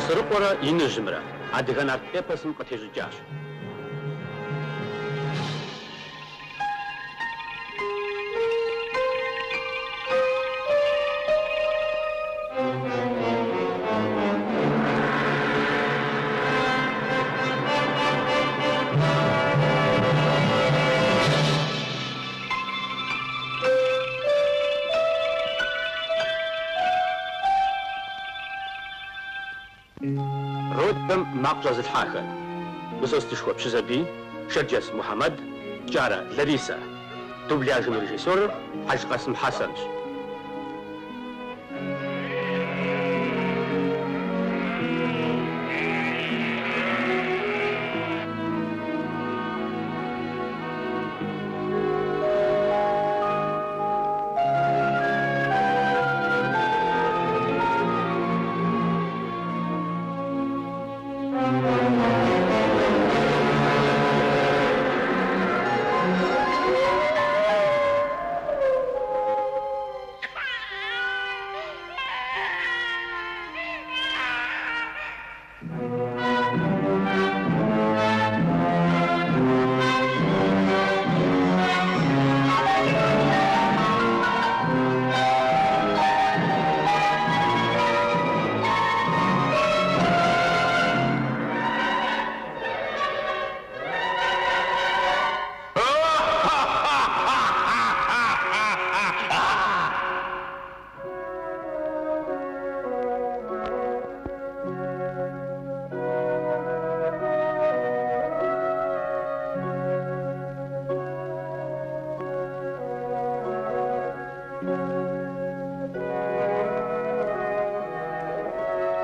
Сосрыкъуэрэ Иныжьымрэ адыгэ нарт эпосым къытещӏыкӏащ. Ролхэм макъ щӏэзылъхьахэр, Мысостышхуэ Пщызэбий, Шэрджэс Мухьэмэд, Кӏарэ Ларисэ. Дубляжым и режиссерыр Хьэжкъэсым Хьэсэнщ.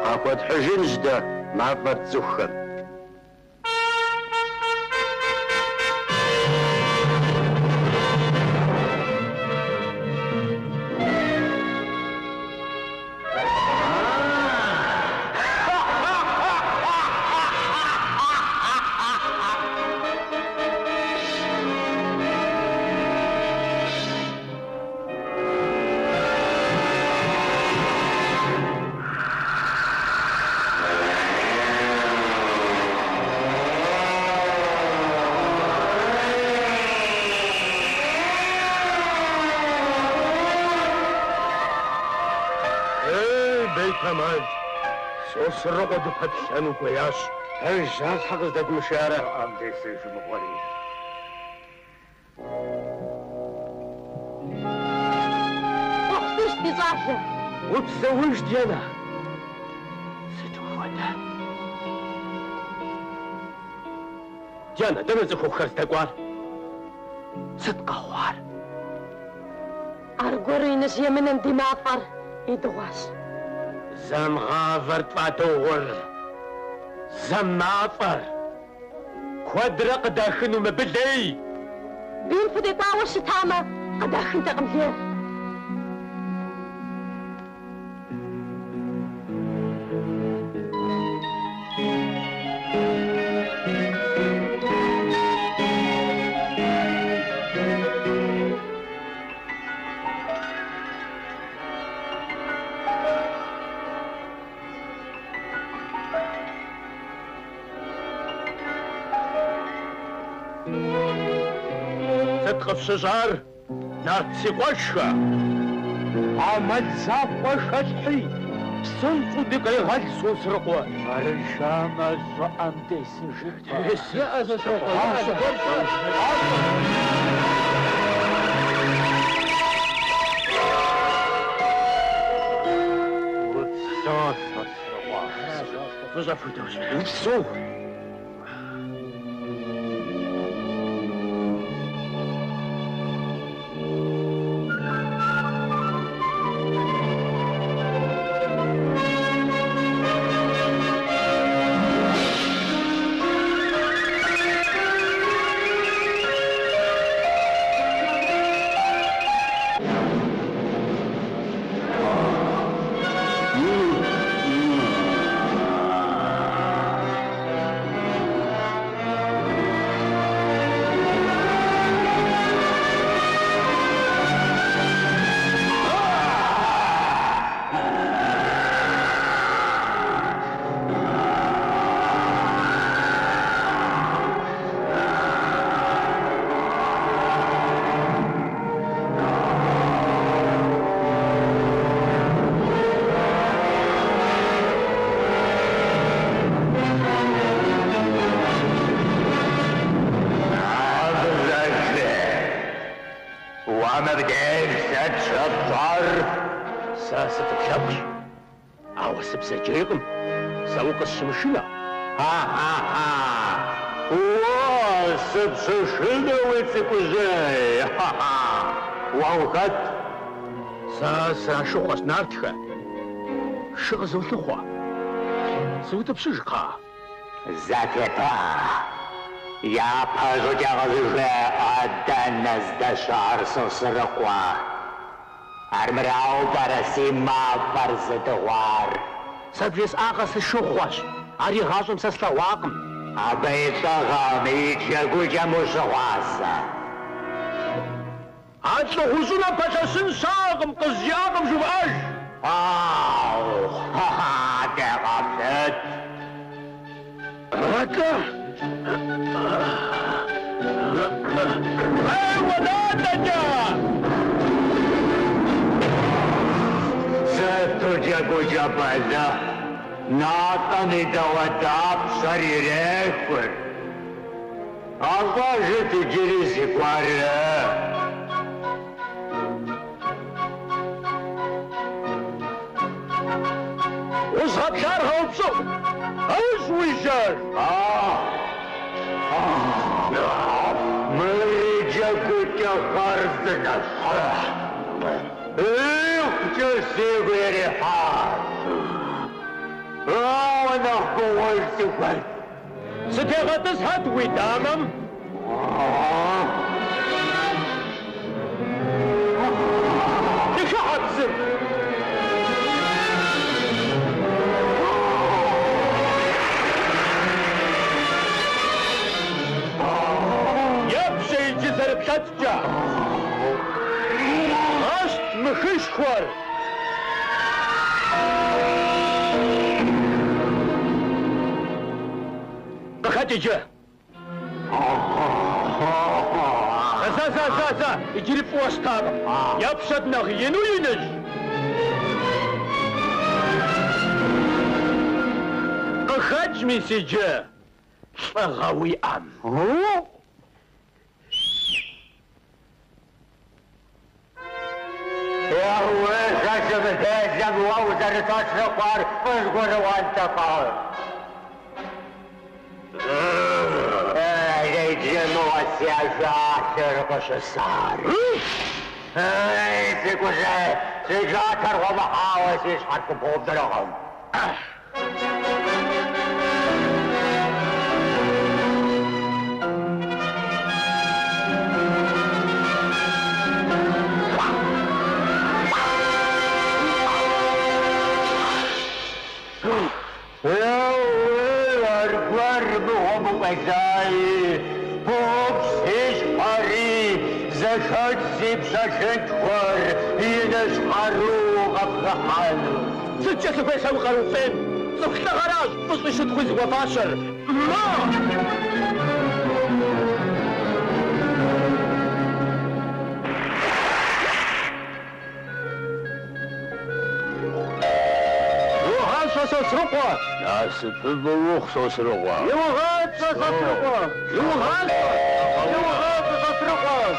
Къахуэтхьыжынщ дэ мафӏэр цӏыхухэм. Ей, бейтэмал, Сосрыкъуэ дыпэплъэну хуеящ. Пэжщ, ар щхьэ къыздэдмышарэ? Щӏыӏэм десыж мыгъуэри. Упсэуж, ди щӏалэ! Упсэуж, дянэ! Сыт ухуэдэ? Дянэ, дэнэ цӏыхухъухэр здэкӏуар? Сыт къэхъуар? Аргуэру иныжь емынэм ди мафӏэр идыгъуащ. Зэм гъавэр тфӏадыгъур, зэм мафӏэр. Куэдрэ къыдахыну мыбы лей? Бийм фытекӏуауэ щытамэ, къыдахынтэкъым лейр. Сыт къыфщыщӏар, нарт си къуэшхэ? ӏэмал закъуэ хэлъхьи, псынщӏэу дыкъегъэл Сосрыкъуэ. Арыншамэ, щӏыӏэм десыжынкъэ. Иӏэ, Сосрыкъуэ, иӏэ, зыгуэр щӏэ. Упсэу, Сосрыкъуэ. Фӏыщӏэ пхудощӏ. Упсэу! Сыӏэпкълъэпкъщ, ауэ сыбзаджейкъым, сэ укъысщымышынэ. Ха-ха-ха! Уэ, сыпщышынэуи, цӏыкӏужьей! Ха-ха! Уэ ухэт? Сэ срашыхъуэщ нартхэ. Шы къызолъыхъуэ. Сыутӏыпщыж, кхъа. Зэтепыӏэ! Япэщӏыкӏэ къызжеӏэ, дэнэ здэщыӏэр Сосрыкъуэ? Армырауэ пӏэрэ си мафӏэр зыдыгъуар? Сэ бжесӏакъэ, сышыхъуэщ. Ар игъащӏэм сэ слъэгъуакъым. Абы и лӏыгъэм, и джэгукӏэм ущыгъуазэ? А лӏы гъущӏынэм пэлъэщын щыӏэкъым, къызжиӏакъым жывмыӏэж. Ау! Ха-ха! Дегъэплъыт! Атӏэ! Къеуэ, натӏэкӏэ! Сыту джэгукӏэ бэлыхь! Натӏэм и дауэдапщэр ирехур! Къэщӏэжыт иджыри зыгуэр! Гъущӏ гъэплъар гъэупщӏыӏу! Гъэущ уи жьэр! Мыри джэгукӏэ хъарзынэщ. Икъукӏэ сигу ирихьащ. Ауэ нэхъ гугъуж сыхуейт. Сытегъэтӏысхьэт уи дамэм! Дыхыхьэ псым! Епщэ иджы зэрыплъэкӏкӏэ! Гъэщт мы хышхуэр! Къыхэкӏ иджы! Зэ, зэ, зэ, зэ, иджыри фӏыуэ щтакъым. Епщэт нэхъ ину, иныжь! Къыхэкӏ мис иджы, лӏыгъэ уиӏэм. Еууей, сэ сымыделэм уэ узэры-Сосрыкъуэр къызгурыӏуэнтэкъэ? Иджы мыгъуэ си ажалыр къыщысар. Ей, цӏыкӏужьей, си джатэр къомыхьауэ си щхьэр схупыупщӏынукъым. Еууей, аргуэр мыгъуэм укъелаи, пыупщӏ си щхьэри, зэхэкӏ си пщэ лъынтхуэр, иныжь къару къыпхыхьэну. Сыткӏэ сыхуей сэ уи къару фӏейм? Цӏыху лӏыгъэращ фӏыщӏи щытхъуи зыхуэфащэр. Ма! Иугъащӏэ Сосрыкъуэ! Насыпыфӏэ ухъу, Сосрыкъуэ! Иугъащӏэ Сосрыкъуэ! Иугъащӏэ! Иугъащӏэ Сосрыкъуэ!